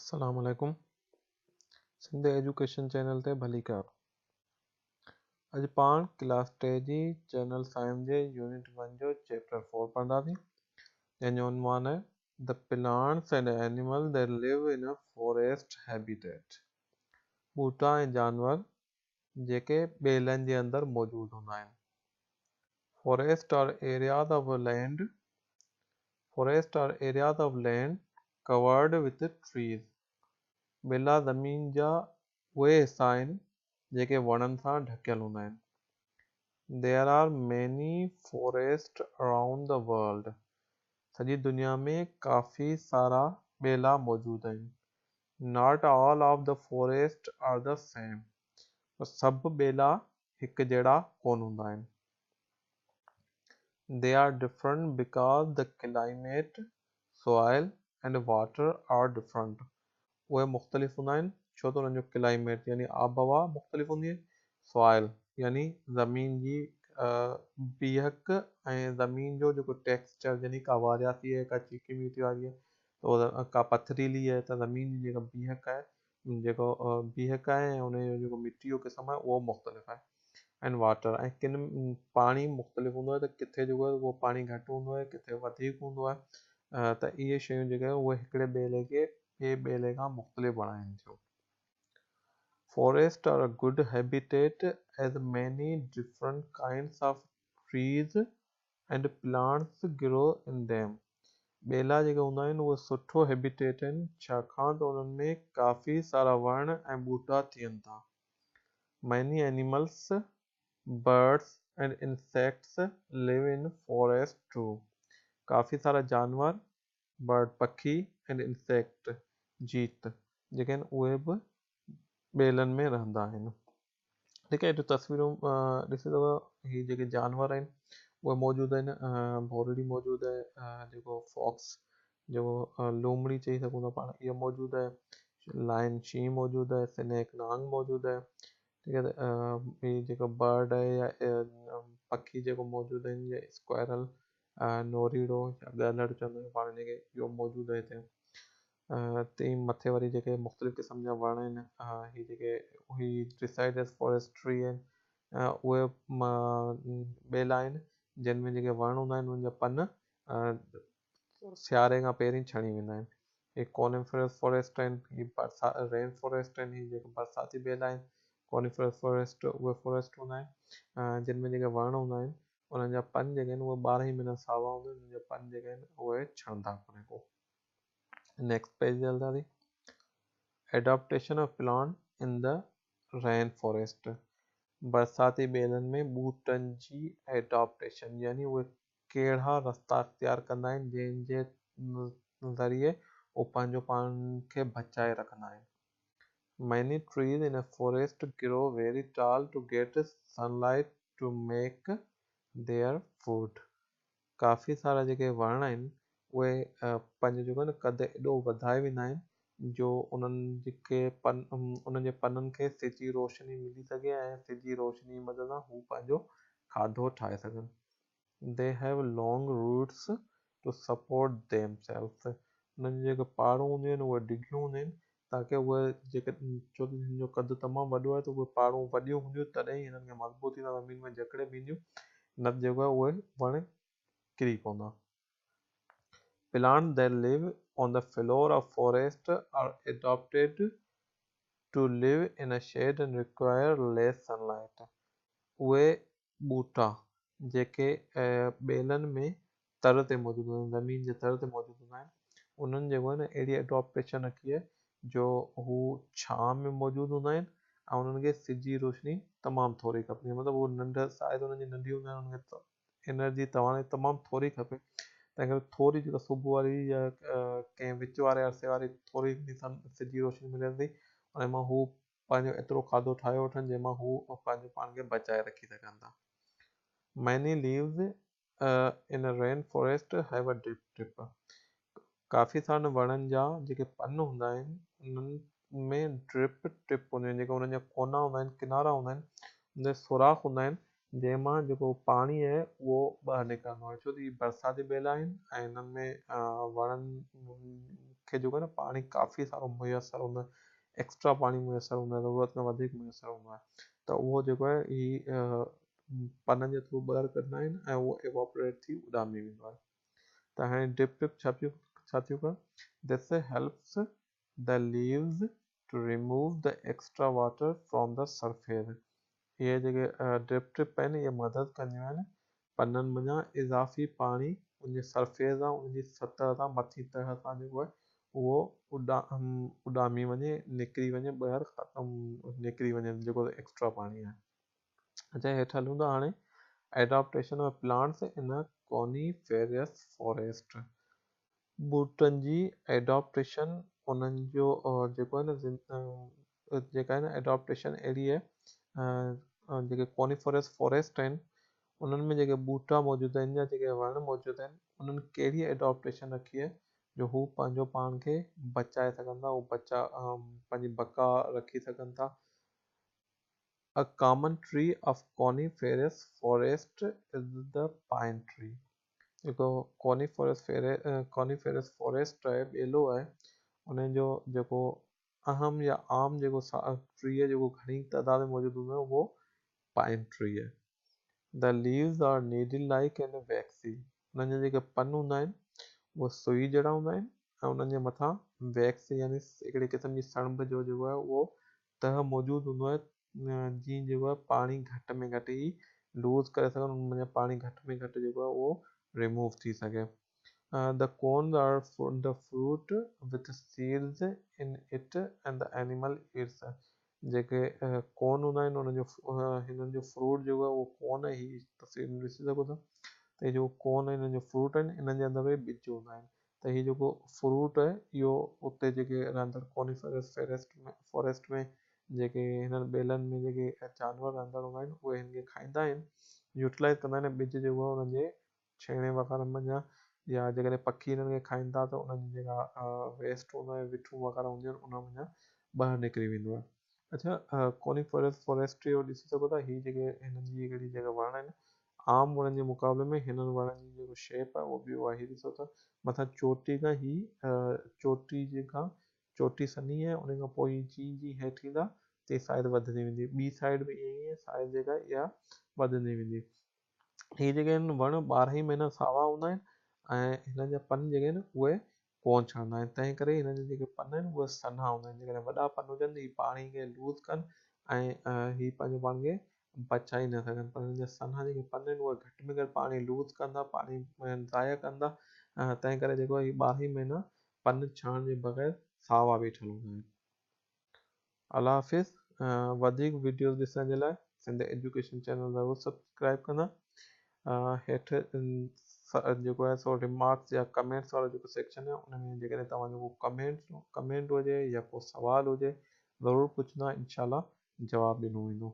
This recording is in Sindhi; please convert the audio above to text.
السلام عليڪم سنڌ ايجوڪيشن چينل تي ڀليڪار. اڄ پاڻ ڪلاس 3 جي جنرل سائنس جي يونٽ 1 جو چيپٽر 4 پڙهنداسين، جنهن جو عنوان آهي The plants and animals that live in a forest habitat. ٻوٽا ۽ جانور جيڪي ٻيلن جي اندر موجود هوندا آهن. Forest are areas of land Forest are areas of land covered with trees. ٻيلا زمين جا اهي حصا آهن جيڪي وڻن سان ڍڪيل هوندا آهن. There are many forests around the world. سڄي دنيا ۾ ڪافي سارا ٻيلا موجود آهن. Not all of the forests are the same. پر سڀ ٻيلا هڪجهڙا ڪونه هوندا آهن. They are different because the climate, soil and water are different. اهي مختلف هوندا آهن ڇو ته انهن جو ڪلائميٽ يعني آبهوا مختلف هوندي آهي، سوائل يعني زمين جي بيهڪ ۽ زمين جو جيڪو ٽيڪسچر يعني ڪا وارياسي آهي ڪا چيڪي ميٽي واري آهي ته ڪا پٿريلي آهي ته زمين جي جيڪا بيهڪ آهي جيڪو بيهڪ آهي ۽ ان جو جيڪو مٽي جو قسم آهي اهو مختلف آهي ۽ واٽر ۽ ڪن پاڻي مختلف هوندو آهي ته ڪٿي جيڪو آهي اهو پاڻي گهٽ هوندو آهي ڪٿي وڌيڪ هوندو آهي ته اهي شيون جيڪي آهن اهي هڪڙي ٻيلي کي ٻئي ٻيلي کان مختلف بڻائين ٿيون. Forests are a good habitat as many different kinds of trees and plants grow in them. ٻيلا جيڪي هوندا آهن اهي سٺو هيبيٽيٽ آهن ڇاڪاڻ ته انهن ۾ ڪافي سارا وڻ ۽ ٻوٽا ٿين ٿا. Many animals, birds and insects live in forests too. ڪافي سارا جانور، برڊ پکي and insect جيت جيڪي آهن اهي به ٻيلن ۾ رهندا آهن. ٺيڪ آهي هيٺ تصويرون ڏسي سگهو هي جيڪي جانور آهن اهي موجود آهن ڀورڙي موجود آهي جيڪو فاڪس جيڪو لومڙي چئي سگهون ٿا پاڻ اهو موجود آهي لائن شينهن موجود آهي سنيڪ نانگ موجود آهي ٺيڪ آهي هي جيڪو برڊ آهي يا پکي جيڪو موجود آهن يا اسڪوائرل نوريڙو يا ڳالهڙ چوندا آهيون پاڻ ان کي اهو موجود آهي هتي تئين مٿي وري جيڪي مختلف قسم جا وڻ آهن هي جيڪي هي ڊسائڊس فاريسٽري آهن اهي ٻيلا آهن جن ۾ جيڪي وڻ هوندا آهن انهن جا پن سياري کان پهرين ڇڻي ويندا آهن هي ڪونيفرس فاريسٽ آهن هي برسا رين فاريسٽ آهن هي جيڪي برساتي ٻيلا آهن ڪونيفرس فاريسٽ اهي فاريسٽ هوندا آهن جن ۾ جيڪي وڻ هوندا آهن انهن جا پن جيڪي آهن اهي 12 ئي مهينا ساوا هوندا آهن انهن جا پن جيڪي آهن اهي ڇڻندا ڪونهي ڪو. نيڪسٽ پيج تي هلنداسين. Adaptation of plant in the rain forest برساتي ٻيلن ۾ ٻوٽن جي ايڊاپٽيشن يعني اهي ڪهڙا رستا اختيار ڪندا آهن جنهن جي ذريعي اهي پنهنجو پاڻ کي بچائي رکندا آهن. Many trees in a forest grow very tall to get sunlight to make their food. ڪافي سارا جيڪي وڻ آهن اهي پنهنجو جيڪو آهي نه قد ايڏو وڌائي ويندا آهن جو انهن جيڪي پن انهن جي پنن کي سج جي روشني ملي سگهي ۽ سج جي روشني جي مدد سان هو پنهنجو کاڌو ٺاهي سگهن. They have long roots to support themselves. انهن جون جيڪي پاڙون هونديون آهن اهي ڊگهيون هونديون آهن تاڪه اهي جيڪي ڇو ته هن جو قد تمام وڏو آهي ته اهي پاڙون وڏيون هونديون تڏهن ئي هنن کي مضبوطي سان زمين ۾ جڪڙي بيهنديون نه ته جيڪو آهي اهي وڻ ڪري پوندا. Plants that live on the floor of forest are adapted to live in a shade and require less sunlight. اهي ٻوٽا جيڪي ٻيلن ۾ تر تي موجود هوندا آهن، زمين جي تر تي موجود هوندا آهن، انهن جيڪو آهي نه اهڙي اڊاپٽيشن رکي آهي جو هو ڇانء ۾ موجود هوندا آهن ۽ انهن کي سج جي روشني تمام ٿوري کپندي آهي مطلب هو ننڍ سائز انهن جي ننڍي هوندي آهي انهن کي انرجي توانائي تمام ٿوري کپي تنهن ڪري ٿوري جيڪا صبح واري يا ڪنهن وچ واري عرصي واري ٿوري سج جي روشني ملي ٿي ان مان هو پنهنجو ايترو کاڌو ٺاهيو وٺن جنهن مان هو پنهنجو پاڻ کي بچائي رکي سگهن ٿا. Many leaves in a rain forest have a drip tip. ڪافي سارن وڻن جا جيڪي پن هوندا آهن انهن ۾ ڊرپ ٽپ هونديون آهن جيڪي انهن جا ڪونا هوندا آهن ڪنارا هوندا آهن ان تي سوراخ هوندا آهن جنهن مان جيڪو پاڻي آهي اهو ٻاهر نڪرندو آهي ڇو ته هي برساتي ٻيلا آهن ۽ انهن ۾ وڻن کي جيڪو آهي نه پاڻي ڪافي سارو ميسر هوندو آهي، ايڪسٽرا پاڻي ميسر هوندو آهي، ضرورت کان وڌيڪ ميسر هوندو آهي ته اهو جيڪو آهي هي پنن جي ٿرو ٻاهر ڪڍندا آهن ۽ اهو ايواپوريٽ ٿي اڏامي ويندو آهي. ته هاڻي ڊرپ ٽپ ڇا پيو ڇا ٿيون ڪن؟ This helps the leaves to remove the extra water from the surface. اهي جيڪي ڊرپ ٽپ آهن اهي مدد ڪنديون آهن پنن منجهان اضافي پاڻي ان جي سرفيس تان ان جي سطح تان مٿين تهه تان جيڪو آهي اهو اڏامي وڃي نڪري وڃي ٻاهر ختم نڪري وڃي جيڪو ايڪسٽرا پاڻي آهي. اچا هيٺ هلون ٿا هاڻي adaptation of plants in coniferous forest. ٻوٽن جي ايڊاپٽيشن انهن جو جيڪو آهي نه جيڪا آهي نه ايڊاپٽيشن اهڙي آهي جيڪي ڪونيفورس فاريسٽ آهن انهن ۾ جيڪي ٻوٽا موجود آهن يا جيڪي وڻ موجود آهن انهن ڪهڙي ايڊاپٽيشن رکي آهي جو هو پنهنجو پاڻ کي بچائي سگهن ٿا هو بچا پنهنجي بقا رکي سگهن ٿا. A common tree of coniferous forest is the pine tree. جيڪو ڪونيفورس ڪونيفورس فاريسٽ آهي ٻيلو آهي ان جو جيڪو اهم يا عام جيڪو ٽري آهي جيڪو گهڻي تعداد ۾ موجود هوندو آهي اهو پائن ٽري آهي. The leaves are needle like and waxy. انهن جا جيڪي پن هوندا آهن اهي سئي جهڙا هوندا آهن ۽ انهن جي مٿان ويڪس يعني هڪڙي قسم جي سڻڀ جو جيڪو آهي اهو تهه موجود هوندو آهي جيئن جيڪو آهي پاڻي گهٽ ۾ گهٽ هي لوز ڪري سگهن ان منجهان پاڻي گهٽ ۾ گهٽ جيڪو آهي اهو ريموو ٿي سگهي. The cones are the fruit with seeds in it and the animal eats. جيڪي ڪون هوندا آهن انهن جو هنن جو فروٽ جيڪو آهي اهو ڪون آهي هي تصوير ۾ ڏسي سگهو ٿا ته هي جيڪو ڪون آهي هنن جو فروٽ آهن انهن جي اندر به ٻج هوندا آهن ته هي جيڪو فروٽ آهي اهو اتي جيڪي رهندڙ ڪونيفرس فاريسٽ ۾ جيڪي هنن ٻيلن ۾ جيڪي جانور رهندڙ هوندا آهن اهي هن کي کائيندا آهن يوٽيلائز ڪندا آهن ۽ ٻج جيڪو آهي انهن جي ڇيڻي وغيره منجهان يا جيڪڏهن پکي هنن کي کائين ٿا ته انهن جي جيڪا ويسٽ هوندو آهي وٺون وغيره هونديون آهن ان منجهان ٻاهر نڪري ويندو آهي. اڇا ڪونيفرس فاريسٽ اهو ڏسي سگهو ٿا هي جيڪي هنن جي هڪڙي جيڪا وڻ آهن عام وڻن جي مقابلي ۾ هنن وڻن جي جيڪو شيپ آهي اهو ٻيو آهي هي ڏسو ته مٿان چوٽي کان هي چوٽي جي کان چوٽي سنهي آهي ان کان پوء هي جيئن جيئن هيٺ ايندا تيئن سائيز وڌندي ويندي ٻي سائيڊ به ائين ئي سائيز جيڪا اها وڌندي ويندي. هي جيڪي آهن وڻ 12 ئي مهينا ساوا هوندا آهن ۽ هنن جا پن جيڪي آهن اهي ڪون ڇڻندا آهن تنهن ڪري هنن جا جيڪي پن آهن اهي سنها هوندا آهن جيڪڏهن وڏا پن هجن ته هي پاڻي کي لوز ڪن ۽ هي پنهنجو پاڻ کي بچائي نه سگهن پر هنن جا سنها جيڪي پن آهن اهي گهٽ ۾ گهٽ پاڻي لوز ڪندا پاڻي ضايع ڪندا تنهن ڪري جيڪو هي 12 ئي مهينا پن ڇڻڻ جي بغير ساوا بيٺل هوندا آهن. الله حافظ وڌيڪ وڊيوز ڏسڻ جي لاء سنڌ ايجوڪيشن چينل ضرور سبسڪرائب ڪندا هيٺ جيڪو آهي سو ريمارڪس يا ڪمينٽس وارو جيڪو سيڪشن آهي ان ۾ جيڪڏهن توهان جو ڪو ڪمينٽ هجي يا ڪو سوال هجي ضرور پڇندا انشاء الله جواب ڏنو ويندو.